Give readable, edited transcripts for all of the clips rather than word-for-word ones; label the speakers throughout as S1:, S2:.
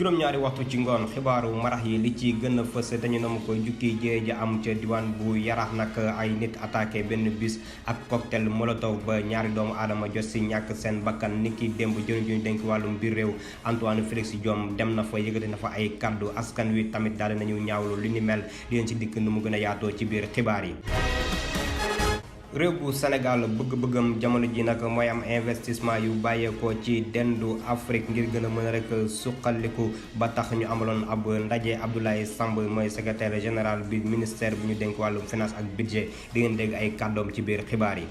S1: juróom-ñaari waxtu ci ngoon xibaaru marax yi li ci gën a fës dañu na ma ko jukki jee ja am ca diwaan bu Yarax nag ay nit attaqué benn bus ak cocktail molotov ba ñaari doomu aadama jot si ñàkk seen bakkan niki démb jëriñ ju ñu dénk wàllum biir réew Antoine Félix Diome dem na fa yëkkati na fa ay kaddu askan wi tamit daal nañu ñaawlu li ni mel di leen ci dikk nu mu gën a yaatoo ci biir xibaar yi. réew bu Sénégal bëgg-bëggam jamono ji nag mooy am investissement yu bàyyeekoo ci dendu Afrique ngir gën a mën a rek suqaliku ba tax ñu amaloon ab ndaje Abdoulaye Samb mooy secrétaire général bi ministère bi ñu dénk wàllum finance ak budget di ngeen dégg ay kàddoom ci biir xibaar yi.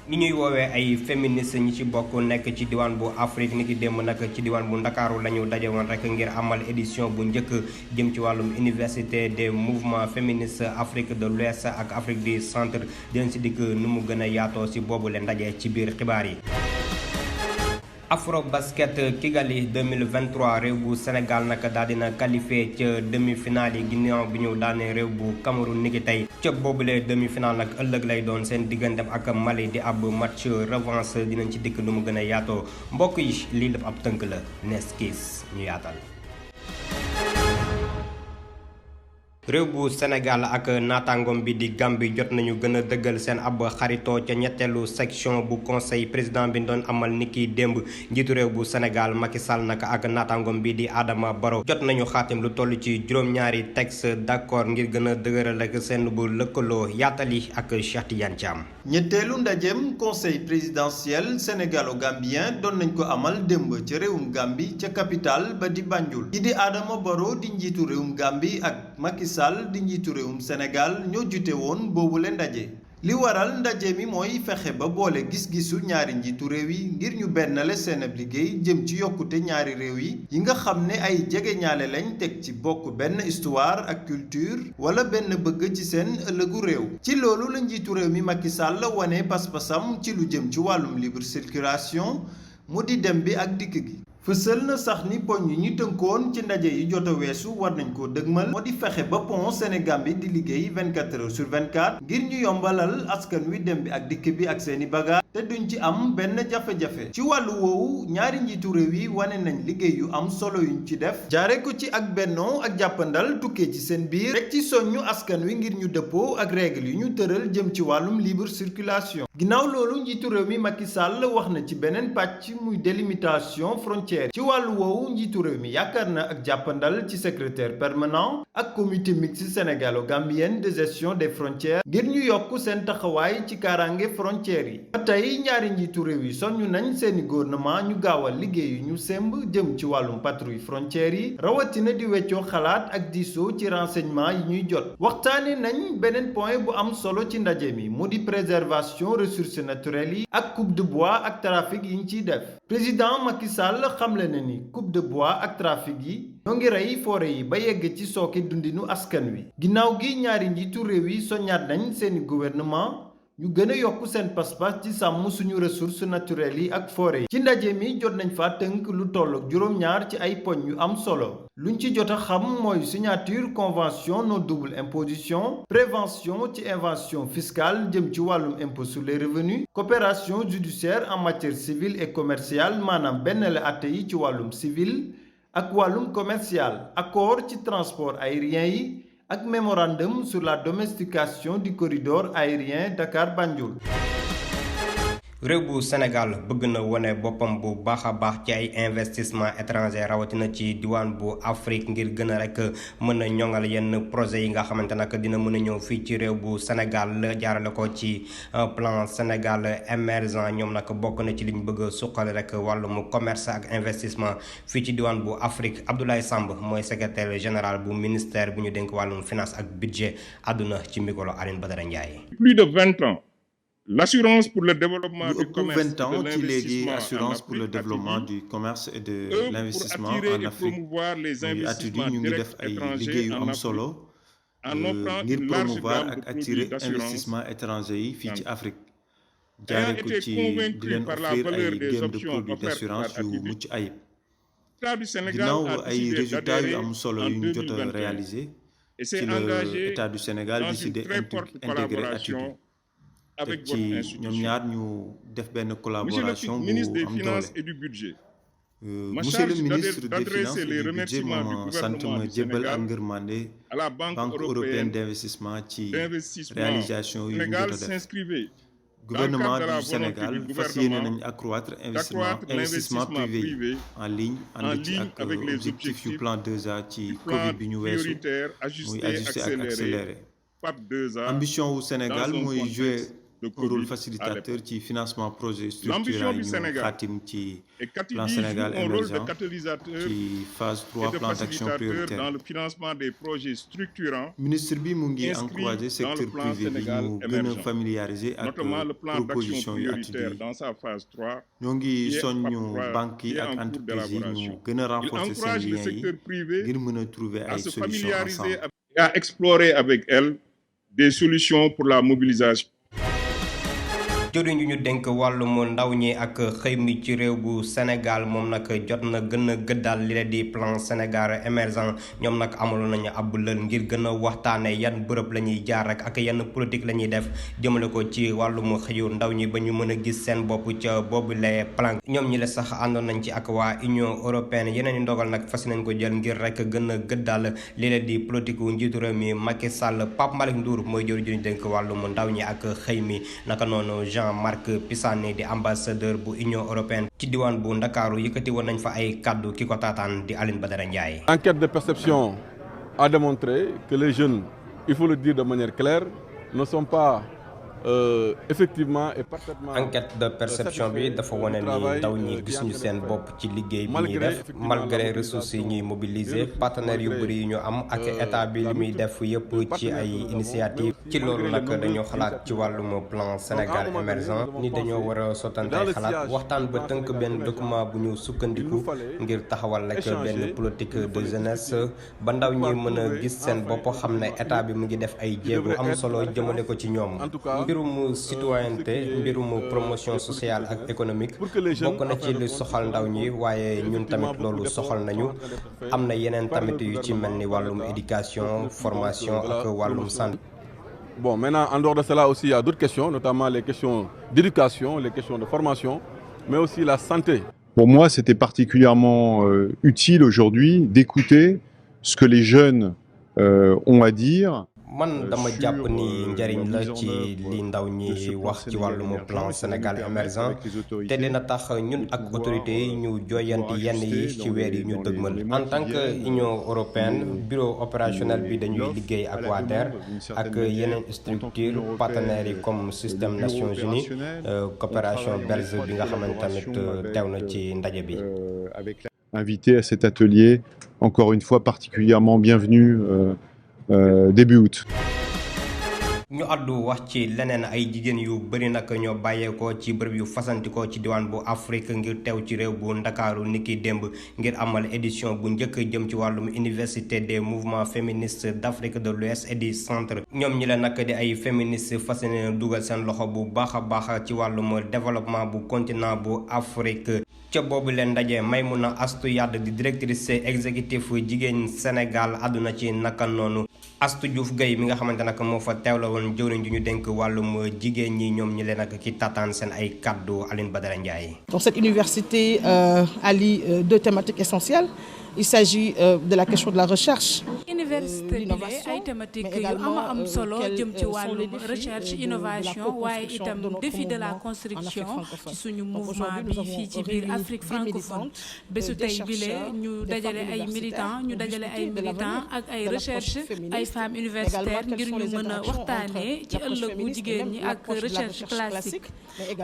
S1: ni ñuy woowee ay féministes ñi ci bokk nekk ci diwaan bu Afrique ni ki démb nag ci diwaan bu Ndakaaru la ñu daje woon rek ngir amal édition bu njëkk jëm ci wàllum université des mouvements féministes Afrique de l'Ouest ak Afrique du Centre dinañ si dikk nu mu gën a yaatoo si boobu leen ndaje ci biir xibaar yi. Afrobasket Kigali 2023 réew bu Sénégal nag daal dina qualifié ca demi-finale yi ginnaaw bi ñu daanee réew bu Cameroun niki tey ca boobule demi-finale nag ëllëg lay doon seen diggante ak Mali di ab match revanche dinañ ci dikk nu mu gën a yaatoo mbokk yi lii lépp ab tënk la nees kiis ñu yaatal. réew bu Sénégal ak naataangoom bi di Gambie jot nañu gën a dëggal seen ab xaritoo ca ñetteelu section bu conseil président bi doon amal niki démb njiitu réew bu Sénégal Macky Sall nag ak naataangoom bi di Adama Barrow jot nañu xaatim lu toll ci juróom-ñaari texte d'accord ngir gën a dëgëral ak seen bu lëkkaloo yaatali ak Cheikh Tidiane Thiam.
S2: ñetteelu ndajeem conseil présidentiel sénégalo-gambien doon nañ ko amal démb ca réewum Gambie ca capitale ba di Banjul ki di Adama Barrow di njiitu réewum Gambie ak Macky Sall di njiitu réewum Sénégal ñoo jute woon boobu le ndaje li waral ndaje mi mooy fexe ba boole gis-gisu ñaari njiitu réew yi ngir ñu bennale seen ab liggéey jëm ci yokkute ñaari réew yi nga xam ne ay jegeñaale lañ teg ci bokk benn histoire ak culture wala benn bëgg ci seen ëllëgu réew ci loolu la njiitu réew mi Macky Sall wane pas-pasam ci lu jëm ci wàllum libre circulation mu di dem bi ak dikk gi fësal na sax ni poñ yi ñu tënkoon ci ndaje yi jot a weesu war nañ koo dëgmal moo di fexe ba pont Sénégambie di liggéey 24 heures sur 24 ngir ñu yombalal askan wi dem bi ak dikk bi ak seeni bagage te duñ ci am benn jafe-jafe ci wàllu woowu ñaari njiitu réew yi wane nañ liggéey yu am solo yuñ ci def jaare ko ci ak bennoo ak jàppandal tukkee ci seen biir rek ci soññu askan wi ngir ñu dëppoo ak règle yu ñu tëral jëm ci wàllum libre circulation ginnaaw loolu njiitu réew mi Macky Sall wax na ci beneen pàcc muy délimitation frontière ci wàllu woowu njiitu réew mi yaakaar na ak jàppandal ci secrétaire permanent ak comité mixte sénégalo-gambien de gestion des frontières ngir ñu yokk seen taxawaay ci kaaraange frontières yi ba tey ñaari njiitu réew yi soññu nañ seeni gouvernement ñu gaawal liggéey yu ñu semb jëm ci wàllum patrouille frontières yi rawatina di weccoo xalaat ak diisoo ci renseignement yi ñuy jot waxtaane nañ beneen point bu am solo ci ndaje mi mu di préservation ressources naturelles yi ak coupe de bois ak trafic yi ñu ciy def président Macky Sall xamle na ni coupe de bois ak trafic yi ñoo ngi rey forêt yi ba yegg ci sooke dundinu askan wi ginnaaw gi ñaari njiitu réew yi soññaat nañ seeni gouvernement ñu gën a yokk seen pas-pas ci sàmm suñu ressources naturelles yi ak forêt yi ci ndaje mi jot nañ fa tënk lu toll juróom-ñaar ci ay poñ yu am solo luñ ci jot a xam mooy signature convention non double imposition prévention ci évasion fiscale jëm ci wàllum impôt sur les revenus coopération judiciaire en matière civile et commerciale maanaam benn la atte yi ci wàllum civil ak wàllum commercial accord ci transport aérien yi ak mémorandum sur la domestication du corridor aérien Dakar-Banjul.
S1: réew bu Sénégal bëgg na wone boppam bu baax a baax ci ay investissement étranger rawatina ci diwaan bu Afrique ngir gën a rek mën a ñoŋal yenn projet yi nga xamante nag dina mën a ñëw fii ci réew bu Sénégal jaarale ko ci plan Sénégal émergent ñoom nag bokk na ci liñ bëgg a suqali rek wàllum commerce ak investissement fii ci diwaan bu Afrique Abdoulaye Samb mooy secrétaire général bu ministère bi ñu dénk wàllum finance ak budget àdduna ci micro Aline Badara Ndiaye.
S3: Plus de 20 ans. L'assurance pour le développement du commerce
S2: et de l'investissement assurance pour le développement du commerce et de l'investissement en Afrique muy ATUDI ñu ngi def ay liggéey yu am solo ngir promouvoir ak attirer investissement étranger yi fii ci Afrique jaare ko ci di leen offrir ay gamme de produits d'assurance yu mucc ayib ginnaaw ay résultats yu am solo yu ñu jot a réaliser ci le état du Sénégal décidé intégrer ATUDI teg ci ñoom ñaar ñu def benn collaboration bu am doole
S3: Ma
S2: monsieur le
S3: charge
S2: ministre des
S3: d'adresser
S2: finances et
S3: les
S2: du budget
S3: remerciements du
S2: moom sant
S3: gouvernement
S2: ma
S3: du
S2: jébbal ak
S3: Sénégal
S2: ngërmande
S3: à la Banque
S2: banque européenne d'investissement ci réalisation yu ñu jot
S3: Sénégal
S2: a def.
S3: s'inscrivait
S2: Gouvernement
S3: dans le cadre de la
S2: du
S3: volonté
S2: Sénégal
S3: du
S2: fas yéene
S3: gouvernement
S2: nañ accroître
S3: d'accroître
S2: investissement privé en ligne ànd ci ak
S3: avec les
S2: objectifs yu plan 2A ci
S3: du
S2: Covid
S3: plan
S2: bi ñu weesu
S3: prioritaire
S2: muy
S3: ajusté
S2: ajusté ak accéléré.
S3: PAP 2A
S2: ambition wu Sénégal
S3: dans un
S2: mooy jouer
S3: contexte de
S2: un
S3: Covid
S2: rôle
S3: à
S2: facilitateur ci financement projet
S3: L'ambition
S2: structurant
S3: du
S2: yi ñu
S3: Sénégal
S2: xaatim ci
S3: et
S2: plan
S3: Katibi joue
S2: Sénégal
S3: un rôle de
S2: émergent
S3: catalysateur
S2: ci phase 3
S3: et de
S2: plan d'action
S3: facilitateur
S2: prioritaire.
S3: dans le financement des projets structurants,
S2: ministre bi mu ngi
S3: inscrit
S2: encouragé
S3: dans le
S2: secteur
S3: plan
S2: privé bi
S3: Sénégal
S2: ñu gën a
S3: émergent,
S2: familiariser ak
S3: notamment le plan d'action
S2: proposition yu
S3: prioritaire
S2: ATD.
S3: dans sa phase 3.
S2: ñoo ngi
S3: qui est
S2: soññu
S3: PAP3,
S2: banques
S3: qui
S2: yi
S3: est
S2: ak
S3: en cours
S2: entreprises yi ñu
S3: d'élaboration.
S2: gën a
S3: Il
S2: renforcer seen
S3: encourage le
S2: liens yi
S3: secteur privé
S2: ngir mën a trouver
S3: à
S2: ay
S3: se
S2: solutions
S3: familiariser
S2: ensemble.
S3: et à explorer avec elle des solutions pour la mobilisation.
S1: jëriñ ñu dénk wàllum ndaw ñi ak xëy mi ci réew bu Sénégal moom nag jot na gën a gëddaal li la di plan Sénégal émergent ñoom nag amaloon nañu ab lël ngir gën a waxtaane yan bërëb la ñuy jaar rek ak yan politique la ñuy def jëmale ko ci wàllum xëyu ndaw ñi ba ñu mën a gis seen bopp ca boobu les plan ñoom ñi la sax àndoon nañ ci ak waa Union européenne yeneen i ndogal nag fas nañ ko jël ngir rek gën a gëddaal li la di politique wu njiitu réew mi Macky Sall. Pape Malick Ndour mooy jëriñ dénk wàllum ndaw ñi ak xëy mi naka noonu Jean-Marc Pisani di ambassadeur bu Union européenne ci diwaan bu Ndakaaru yëkkati woon nañ fa ay kaddu ki ko taataan di Aline Badara Ndiaye.
S4: Enquête de perception a démontré que les jeunes, il faut le dire de manière claire, ne sont pas effectivement et parfaitement.
S1: Enquête de perception bi dafa wane ni ndaw ñi gis ñu seen bopp ci liggéey bi ñuy def malgré ressources yi ñuy mobiliser partenaires yu bëri yu ñu am ak état bi li muy def yëpp ci ay initiative ci loolu nag dañoo xalaat ci wàllum plan Sénégal émergent ni dañoo war a sottante ay xalaat waxtaan ba tënk benn document bu ñu sukkandiku ngir taxawal rek benn politique de jeunesse ba ndaw ñi mën a gis seen bopp xam ne état bi mu ngi def ay jéego am solo jëmale ko ci ñoom. mbirum citoyenneté mbirum promotion sociale ak économique bokk na ci li soxal ndaw ñi waaye ñun tamit loolu soxal nañu am na yeneen tamit yu ci mel ni wàllum éducation formation ak wàllum santé.
S4: Bon, maintenant, en dehors de cela aussi, il y a d'autres questions, notamment les questions d'éducation, les questions de formation, mais aussi la santé.
S5: Pour moi, c'était particulièrement utile aujourd'hui d'écouter ce que les jeunes ont à dire.
S1: man dama jàpp ni njariñ la ci li ndaw ñi wax ci wàllum plan Sénégal émergent te dina tax ñun ak autorités yi ñu jooyanti yenn yi ci weer yi ñu dëgmal en tant que Union européenne bureau opérationnel bi dañuy liggéey ak waa DER ak yeneen structure partenaires yi comme système Nations Unies coopération belge bi nga xamante tamit teew na ci ndaje bi.
S5: Invité à cet atelier, encore une fois particulièrement bienvenue. Début août.
S1: ñu àddu wax ci leneen ay jigéen yu bëri nag ñoo bàyyeekoo ci bërëb yu fasantikoo ci diwaan bu Afrique ngir teew ci réew bu Ndakaaru niki démb ngir amal édition bu njëkk jëm ci wàllum université des mouvements féministes d'Afrique de l'Ouest et du centre ñoom ñi la nag di ay féministes fas yéene dugal seen loxo bu baax a baax ci wàllum développement bu continent bu Afrique. ca boobu leen ndaje Maimouna Astou Yade di directrice exécutive jigéen Sénégal àdduna ci naka noonu Astou Diouf Gueye mi nga xamante nag moo fa teew la woon jëwriñ ju ñu dénk wàllum jigéen ñi ñoom ñi leen ak ki tataan seen ay kaddu Aline Badara Ndiaye.
S6: Donc cette université allie deux thématiques essentielles. Il s'agit de la question de la recherche.
S7: Université bi ay thématiques yu am solo jëm ci wàllum recherche innovation waaye itam défi de la construction ci suñu mouvement bi fii ci biir Afrique francophone bésu tey bile ñu dajale ay militants ak ay recherche ay femmes universitaires ngir ñu mën a waxtaanee ci ëllëgu jigéen ñi ak recherche classique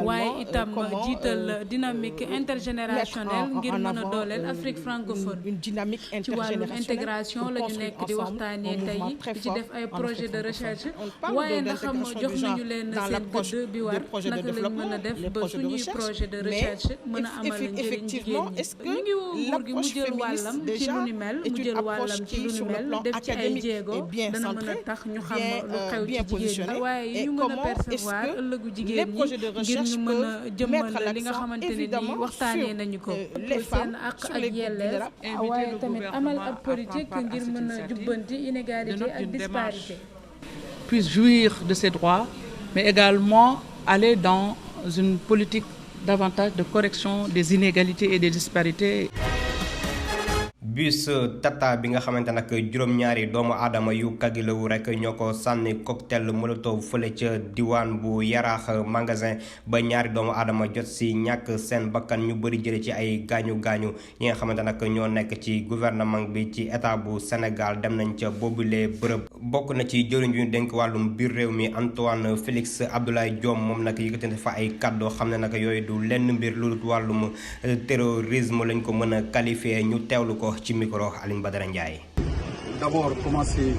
S7: waaye itam jiital dynamique intergénérationnelle ngir mën a dooleel Afrique francophone. ci wàllum intégration la ñu nekk di waxtaanee tey di ci def ay projet de recherche waaye ndax xam jox nañu leen seen gëdd bi war naka lañ mën a def ba suñuy projet de recherche mën a amal njëriñ jigéen ñi ñu ngi woo nguur gi mu jël wàllam ci lu ni mel mu jël wàllam ci lu ni mel def ci ay jéego dana mën a tax ñu xam lu xew ci jigéen ñi waaye ñu mën a percevoir ëllëgu jigéen ñi ngir ñu mën a jëmmal li nga xamante ne nii waxtaanee nañu ko seen àq ak yelleef waaye tamit amal ab politique ngir mën a jubbanti inégalité ak disparité.
S8: Puisse jouir de ses droits, mais également aller dans une politique davantage de correction des inégalités et des disparités.
S1: bus Tata bi nga xamante nag juróom-ñaari doomu aadama yu kagilewu rek ñoo ko sànni cocktail molotov fële ca diwaan bu Yaraax magasin ba ñaari doomu aadama jot si ñàkk seen bakkan ñu bëri jële ci ay gaañu-gaañu ñi nga xamante nag ñoo nekk ci gouvernement bi ci état bu Sénégal dem nañ ca boobule bërëb. bokk na ci jëriñ ñu dénk wàllum biir réew mi Antoine Félix Abdoulaye Diome moom nag yëkkati na fa ay kàddoo xam ne nag yooyu du lenn mbir lu wàllum terrorisme lañ ko mën a qualifier ñu teewlu ko ci micro Aline Badara Ndiaye.
S9: D'abord commencer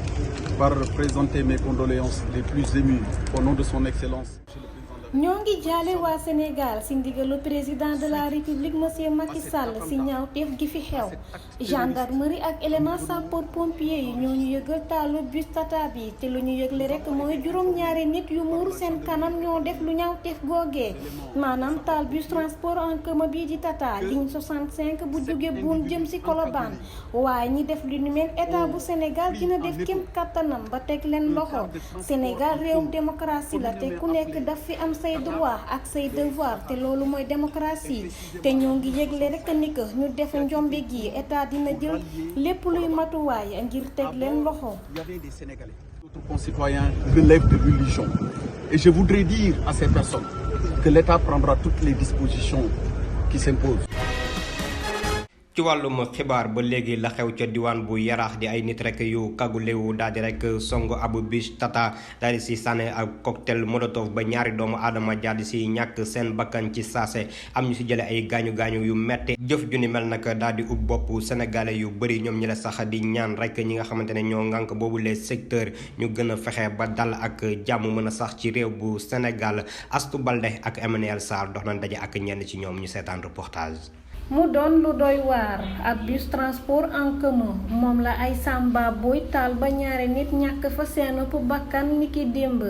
S9: par présenter mes condoléances les plus émues au nom de son excellence.
S10: ñoo ngi jaale waa Sénégal ci ndigalu président de la République monsieur Macky Sall ci ñaawteef gi fi xew gendarmerie ak élément sapeur pompier yi ñoo ñu yëgal taalu bus Tata bi te lu ñu yëgle rek mooy juróom-ñaari nit yu muuru seen kanam ñoo def lu ñaawteef googee maanaam taal bus transport en commun bii di Tata ligne 65 bu jóge Boune jëm ci Colobane waaye ñi def lu ni mel état bu Sénégal dina def kéem kattanam ba teg leen loxo Sénégal réewum démocratie la te ku nekk daf fi am say droit ak say devoir te loolu mooy démocratie te ñoo ngi yëgle rek ni que ñu def njombe gi état dina jël lépp luy matuwaay ngir teg leen loxo.
S9: D'autres concitoyens relèvent de l'illusion et je voudrais dire à ces personnes que l'État prendra toutes les dispositions qui s'imposent.
S1: ci wàllum xibaar ba léegi la xew ca diwaan bu Yaraax di ay nit rek yu kagulewu daal di rek songu abu bus Tata daal di si sànni ak cocktail molotov ba ñaari doomu aadama daal di si ñàkk seen bakkan ci saase am ñu si jële ay gaañu-gaañu yu metti jëf ju ni mel nag daal di ub bopp sénégalais yu bëri ñoom ñi la sax di ñaan rek ñi nga xamante ne ñoo ngànk boobu les secteurs ñu gën a fexe ba dal ak jàmm mën a sax ci réew bu Sénégal Astou Balde ak Emmanuel Sarr dox nañ daje ak ñenn ci ñoom ñu seetaan reportage.
S10: mu doon lu doy waar ab bus transport en commun moom la ay samba boy taal ba ñaari nit ñàkk fa seen bakkan niki démb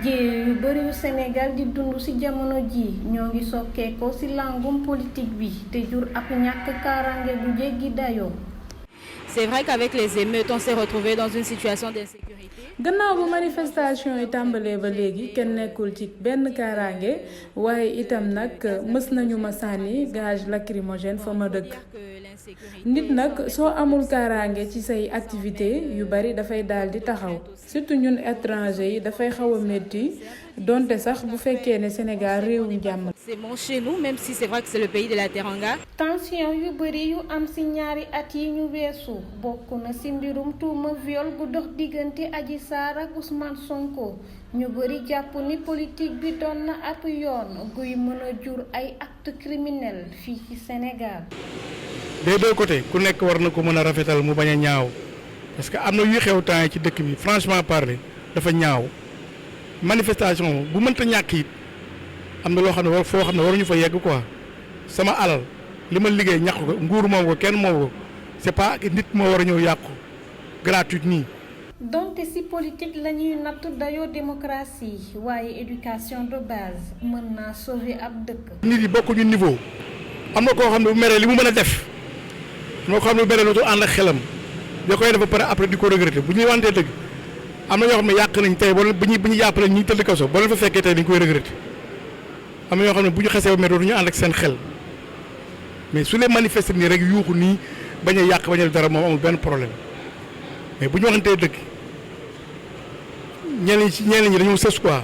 S10: jéey yu bëri yu Sénégal di dund ci jamono ji ñoo ngi sokkeekoo ci langum politique bi te jur ab ñàkk kaaraange bu jéggi dayoo.
S11: C'est vrai qu'avec les émeutes on s'est retrouvé dans une situation d'insécurité.
S7: gannaaw bu manifestation yi tàmbalee ba léegi kenn nekkul ci benn kaaraange waaye itam nag mës nañu ma sànni gaz lacrymogène fa ma dëkk nit nag soo amul kaaraange ci say activité yu bari dafay daal di taxaw surtout ñun étranger yi dafay xaw a métti donte sax bu fekkee ne Sénégal réewum jàmm.
S11: C'est bon chez nous même si c'est vrai que c'est le pays de la teranga.
S10: tension yu bari yu am ci ñaari at yi ñu weesu bokk na ci mbirum tuuma viol gu dox diggante Adji Sarr ak Ousmane Sonko ñu bari jàpp ni politique bi doon na ab yoon guy mën a jur ay actes criminels fii ci Sénégal.
S12: des deux côtés ku nekk war na ko mën a rafetal mu bañ a ñaaw parce que am na yu xew temps yi ci dëkk bi franchement parler dafa ñaaw manifestation bu mënta ñàkk it am na loo xam ne war foo xam ne waruñu fa yegg quoi sama alal li ma liggéey ñàkk ko nguur moom ko kenn moom ko c'est pas nit moo war a ñëw yàqu gratuite nii.
S10: donte ci politique lañuy natt dayoo démocratie waaye éducation de base mën naa sauver ab dëkk.
S12: nit yi bokkuñu niveau am na koo xam ne bu meree li mu mën a def am na koo xam ne bu meree lu ànd ak xelam da koy def ba pare après di ko regretter bu ñuy wantee dëgg am na ñoo xam ne yàq nañ tey bu ñu jàppale ñuy tëdd kaso boo leen fa fekkee tey dañ koy regretter am na ñoo xam ne bu ñu xasee ba mer dootuñu ànd ak seen xel mais su leen manifester nii rek yuuxu nii bañ a yàq bañ a dara moom amul benn problème mais bu ñu waxantee dëgg ñeneen ñi dañoo sës quoi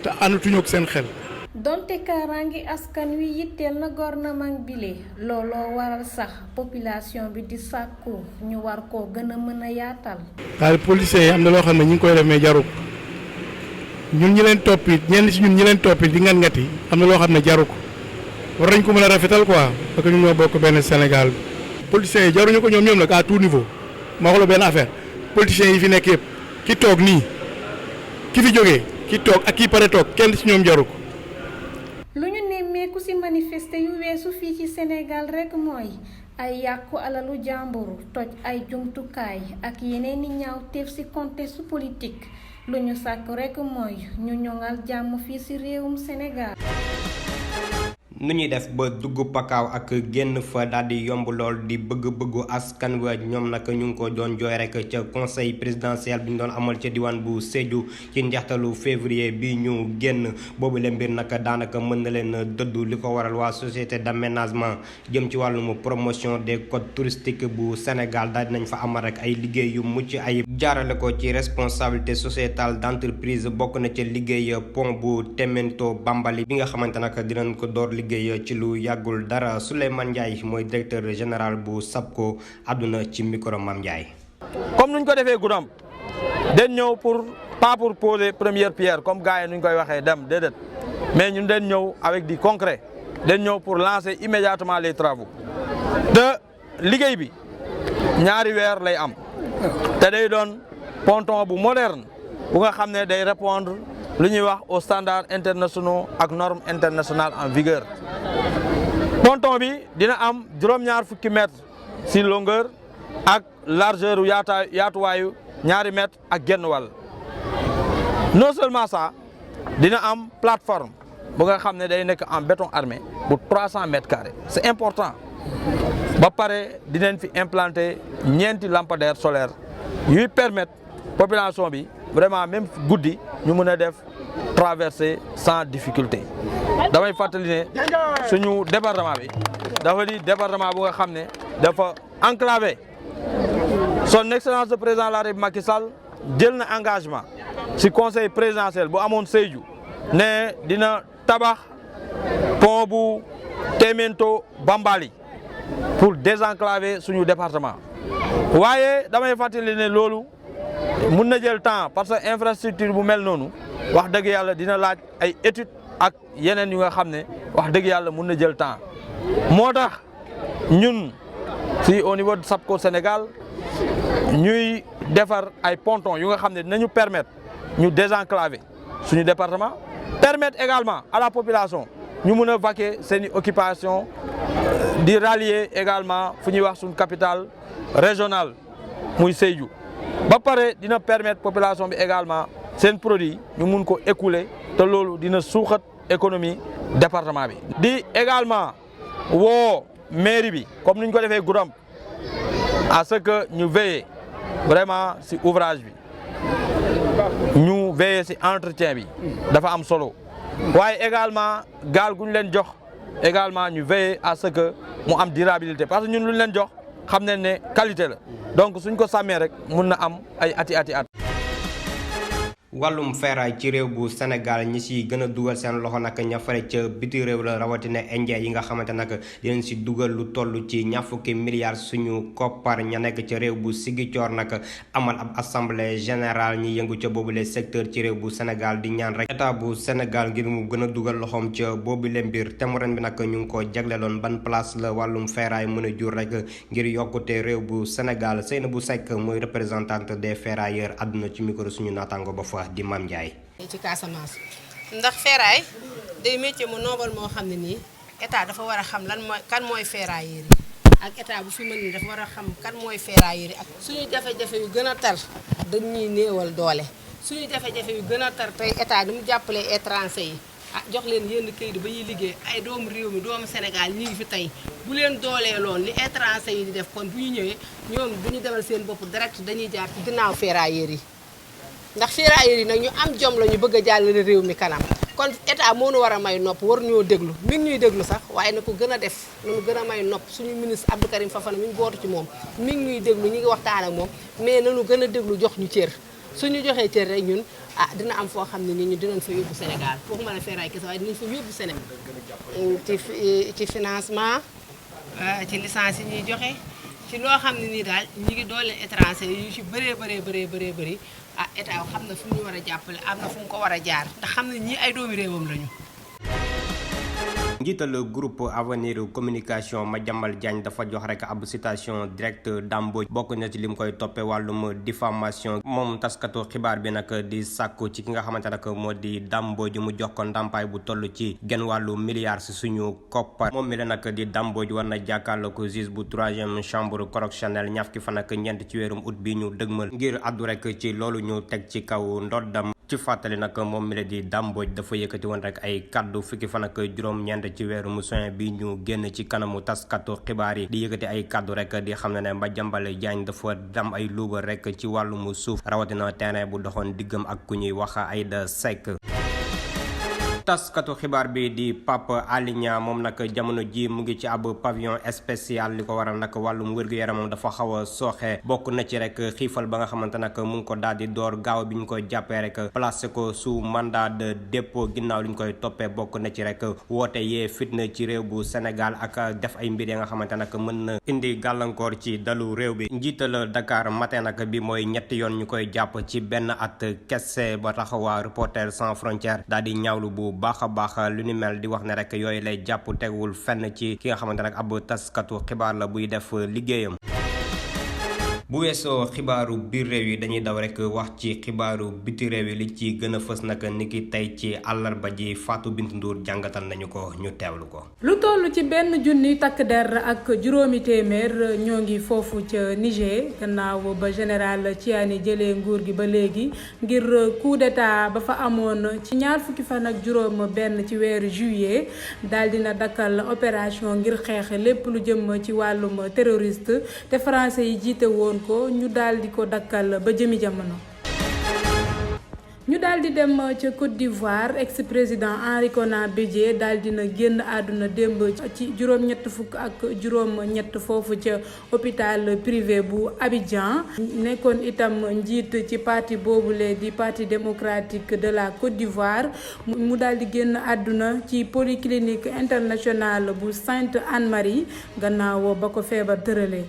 S12: te àndatuñu ak seen xel.
S10: donte kaaraangi askan wi yitteel na gouvernement bile looloo waral sax population bi di sàkku ñu war koo gën a mën a yaatal.
S12: daal policiers yi am na loo xam ne ñu ngi koy def mais jaru ko ñun ñi leen toppi ñenn ci ñun ñi leen toppi di ngat yi am na loo xam ne jaru ko war nañ ko mën a rafetal quoi parce que ñun ñoo bokk benn Sénégal. policiers yi jaruñu ko ñoom nag à tout niveau ma wax la benn affaire politiciens yi fi nekk yëpp ki toog nii ki fi jógee ki toog ak ki pare toog kenn ci ñoom jaru ko.
S10: lu ñu nemmeeku ci manifester yu weesu fii ci Sénégal rekk mooy ay yàqu alalu jàmbur toj ay jumtukaay ak yeneen i ñaawteef ci contexte politique lu ñu sàkk rekk mooy ñu ñoŋal jàmm fii ci réewum Sénégal.
S1: nu ñuy def ba dugg pakaaw ak génn fa daal di yomb lool di bëgg-bëggu askan wa ñoom nag ñu ngi ko doon jooy rek ca conseil présidentiel bi ñu doon amal ca diwaan bu Sédhiou ci njeextalu février bi ñu génn boobu le mbir nag daanaka mën na leen dëddu li ko waral waa société d'aménagement jëm ci wàllum promotion des codes touristiques bu Sénégal daal dinañ fa amal rek ay liggéey yu mucc ayib jaarale ko ci responsabilité sociétale d'entreprise bokk na ca liggéey pont bu Témento Bambali bi nga xamante nag dinañ ko door liggéey ci lu yàggul dara. Souleymane Ndiaye mooy directeur général bu SAPCO àdduna ci micro Mame Ndiaye.
S13: comme nuñ ko defee Goudomp dañ ñëw pas pour poser première pierre comme gars yi nuñ koy waxee dem déedéet mais ñun dañ ñëw avec du concret dañ ñëw pour lancer immédiatement les travaux te liggéey bi ñaari weer lay am te day doon ponton bu moderne bu nga xam ne day répondre lu ñuy wax aux standards internationaux ak normes internationales en vigueur ponton bi dina am juróom-ñaar fukki mètres ci longueur ak largeur yaatuwaayu ñaari mètres ak genn wàll non seulement ça dina am plateforme bu nga xam ne day nekk en béton armé bu 300 mètres carrés c'est important ba pare dinañ fi implanter ñeenti lampadaires solaires yuy permettre population bi vraiment même guddi ñu mën a def traverser sans difficulté damay fàttali ne suñu département bi dafa di département bu nga xam ne dafa enclavé son excellence le président de la République Macky Sall jël na engagement ci conseil présidentiel bu amoon Sédhiou ne dina tabax pont bu Témento Bambali pour désenclaver suñu département waaye damay fàttali ne loolu mun na jël temps parce que infrastructure bu mel noonu wax dëgg yàlla dina laaj ay études ak yeneen yu nga xam ne wax dëgg yàlla mun na jël temps moo tax ñun si au niveau de SAPCO Sénégal ñuy defar ay pontons yu nga xam ne dinañu permettre ñu désenclaver suñu département permettre également à la population ñu mun a vaquer seeni occupation di rallier également fu ñuy wax suñu capitale régionale muy Sédhiou ba pare dina permettre population bi également seen produit ñu mun ko écouler te loolu dina suuxat économie département bi. di également woo mairie bi comme ni ñu ko defee Goudomp à ce que ñu veiller vraiment ci ouvrage bi ñu veiller ci entretien bi dafa am solo waaye également gaal gu ñu leen jox également ñu veiller à ce que mu am durabilité parce que ñun lu ñu leen jox xam nañ ne qualité la donc suñ ko sàmmee rek mun na am ay ati at.
S1: wàllum ferraille ci réew bu Sénégal ñi si gën a dugal seen loxo nag ña fare ca biti réew la rawatina indien yi nga xamante nag dinañ si dugal lu toll ci ñaar fukki milliards suñu koppar ña nekk ca réew bu Ziguinchor nag amal ab assemblée générale ñi yëngu ca boobule secteur ci réew bu Sénégal di ñaan rek état bu Sénégal ngir mu gën a dugal loxoom ca boobule mbir thème ren bi nag ñu ngi ko jagleeloon ban place la wàllum ferraille mën a jur rek ngir yokkute réew bu Sénégal Seynabou Seck mooy représentante des ferrailleurs àdduna ci micro suñu naataango ba fa di Mame Ndiaye.
S14: ci Casamance ndax ferraille day métier mu noble moo xam ne nii état dafa war a xam lan mooy kan mooy ferrailleur yi ak état bu fi mën ni dafa war a xam kan mooy ferrailleur yi ak suñu jafe-jafe yu gën a tar dañuy néewal doole suñu jafe-jafe yu gën a tar tey état ni mu jàppalee étranger yi jox leen yenn kayit ba ñuy liggéey ay doomu réew mi doomu Sénégal ñi ngi fi tey bu leen doolee loon li étranger yi di def kon bu ñu ñëwee ñoom bu ñu demal seen bopp direct dañuy jaar ci ginnaaw ferrailleur yi ndax ferrailleurs yi nag ñu am jom la ñu bëgg a jàllale réew mi kanam kon état moo nu war a may nopp war ñoo déglu mi ngi ñuy déglu sax waaye na ko gën a def nañu gën a may nopp suñu ministre Abdou Karim Fofana mi ngi bootu ci moom mi ngi ñuy déglu ñu ngi waxtaan ak moom mais nañu gën a déglu jox ñu cër suñu joxee cër rek ñun dina am foo xam ne ni ñu dinañ fa yóbbu Sénégal foofu mën a ferraille kese waaye dinañ fa yóbbu Sénégal ci financement ci licence yi ñuy joxe ci loo xam ne nii daal ñi ngi doole étranger yu ci bëri état xam na fu ñu war a jàppale am na fu mu ko war a jaar ndax xam ne ñii ay doomi réewam lañu.
S1: njiital groupe avenir communication Madiambal Diagne dafa jox rek ab citation direct Dame Mbodj bokk na ci lim koy toppe wàllum diffamation moom taskatu xibaar bi nag di sàkku ci ki nga xamante nag moo di Dame Mbodj mu jox ko ndàmpaay bu toll ci genn wàllu milliards si suñu koppar moom mi la nag di Dame Mbodj war na jàkkaarloo ko juge bu 3e chambre correctionnelle ñaar fukki fan ak ñeent ci weerum août bi ñu dëgmal ngir addu rek ci loolu ñu teg ci kaw ndoddam ci fàttali nag moom mi la di Dame Mbodj dafa yëkkati woon rek ay kaddu fukki fan ak juróom-ñeent ci weeru juin bi ñu génn ci kanamu taskatu xibaar yi di yëkkati ay kaddu rek di xam ne Madiambal Diagne dafa dam ay luuba rek ci wàllum suuf rawatina terrain bu doxoon diggam ak ku ñuy wax Aïda Seck. taskatu xibaar bi di Pape Alé Niang moom nag jamono ji mu ngi ci ab pavillon spécial li ko waral nag wàllum wér-gu-yaramam dafa xaw a sooxe bokk na ci rek xiifal ba nga xamante nag mu ngi ko daal di door gaaw bi ñu ko jàppee rek placé ko sous mandat de dépôt ginnaaw li ñu koy toppee bokk na ci rek woote yee fitna ci réew bu Sénégal ak def ay mbir ya nga xamante nag mën na indi gàllankoor ci dalu réew bi. njiital Dakar Matin nag bi mooy ñetti yoon ñu koy jàpp ci benn at kese ba tax waa Reporters sans frontières daal di ñaawlu bu baax a baax lu ni mel di wax ne rek yooyu lay jàpp teguwul fenn ci ki nga xamante nag ab taskatu xibaar la buy def liggéeyam. bu weesoo xibaaru biir réew yi dañuy daw rek wax ci xibaaru biti réew yi li ci gën a fës nag niki tey ci àllarba ji Fatou Bintou Ndour jàngatal nañu ko ñu teewlu ko.
S7: lu toll ci 1 junni takk der ak juróomi téeméer ñoo ngi foofu ca Niger gannaaw ba général Tiani jëlee nguur gi ba léegi ngir coup d'état ba fa amoon ci ñaar fukki fan ak juróom benn ci weeru juillet daal dina dakkal opération ngir xeex lépp lu jëm ci wàllum terroriste te français yi jiite woon ko ñu daal di ko dakkal ba jëmi jamono. ñu daal di dem ca Côte d'Ivoire ex-président Henri Konan Bédié daal dina génn àdduna démb ci juróom-ñett fukk ak juróom-ñett foofu ca hôpital privé bu Abidjan nekkoon itam njiit ci parti boobule di parti démocratique de la Côte d'Ivoire mu daal di génn àdduna ci polyclinique internationale bu Sainte Anne-Marie gannaaw ba ko feebar tëralee.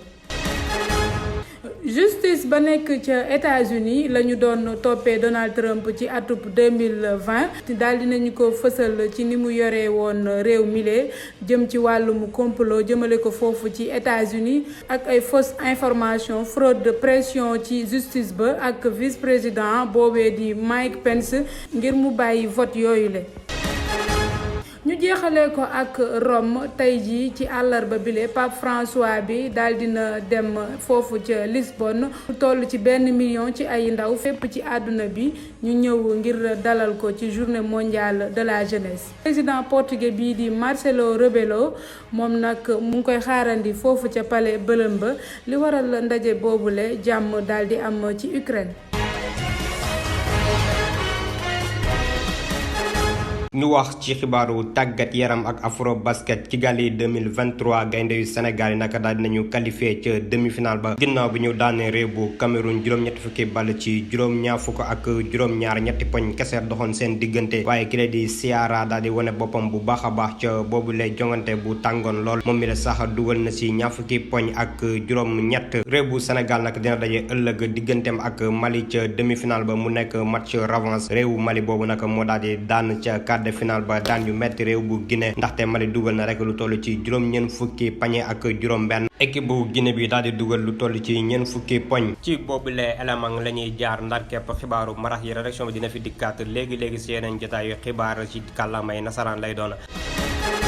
S7: justice ba nekk ca États-Unis la ñu doon toppee Donald Trump ci atub 2020 daal dinañu ko fësal ci ni mu yoree woon réew mile jëm ci wàllum complot jëmale ko foofu ci États-Unis ak ay fausse information fraude de pression ci justice ba ak vice-président boobee di Mike Pence ngir mu bàyyi vote yooyu le ñu jeexalee ko ak Rome tey jii ci àllarba bile Pape François bi daal dina dem foofu ca Lisbonne lu toll ci 1 million ci ay ndaw fépp ci àdduna bi ñu ñëw ngir dalal ko ci journée mondiale de la jeunesse. président portugais bii di Marcelo Rebelo moom nag mu ngi koy xaarandi foofu ca palais bëlëm ba li waral ndaje boobule jàmm daal di am ci Ukraine.
S1: ñu wax ci xibaaru tàggat yaram ak afro basket Kigali 2023 gaynde yu Sénégal yi naka daal dinañu qualifié ca demi-finale ba ginnaaw bi ñu daanee réew bu Cameroun juróom-ñetti fukki ball ci juróom-ñaar fukk ak juróom-ñaar ñetti poñ kese doxoon seen diggante waaye ki la di Ciara daal di wane boppam bu baax a baax ca boobu lay jongante bu tàngoon lool moom mi la sax dugal na si ñaar fukki poñ ak juróom-ñett réew bu Sénégal nag dina daje ëllëg digganteem ak Mali ca demi-finale ba mu nekk match revanche réewu Mali boobu nag moo daal di daan ca de final ba daan yu metti réew bu Guinée ndaxte Mali dugal na rek lu toll ci juróom-ñeent fukki pañe ak juróom-benn équipe bu Guinée bi daal di dugal lu toll ci ñeent fukki poñ ci boobule élément la ñuy jaar ndar képp xibaaru marax yi rédaction bi dina fi dikkaat léegi si yeneen jotaayu xibaar ci kàllaamay nasaraan lay doon.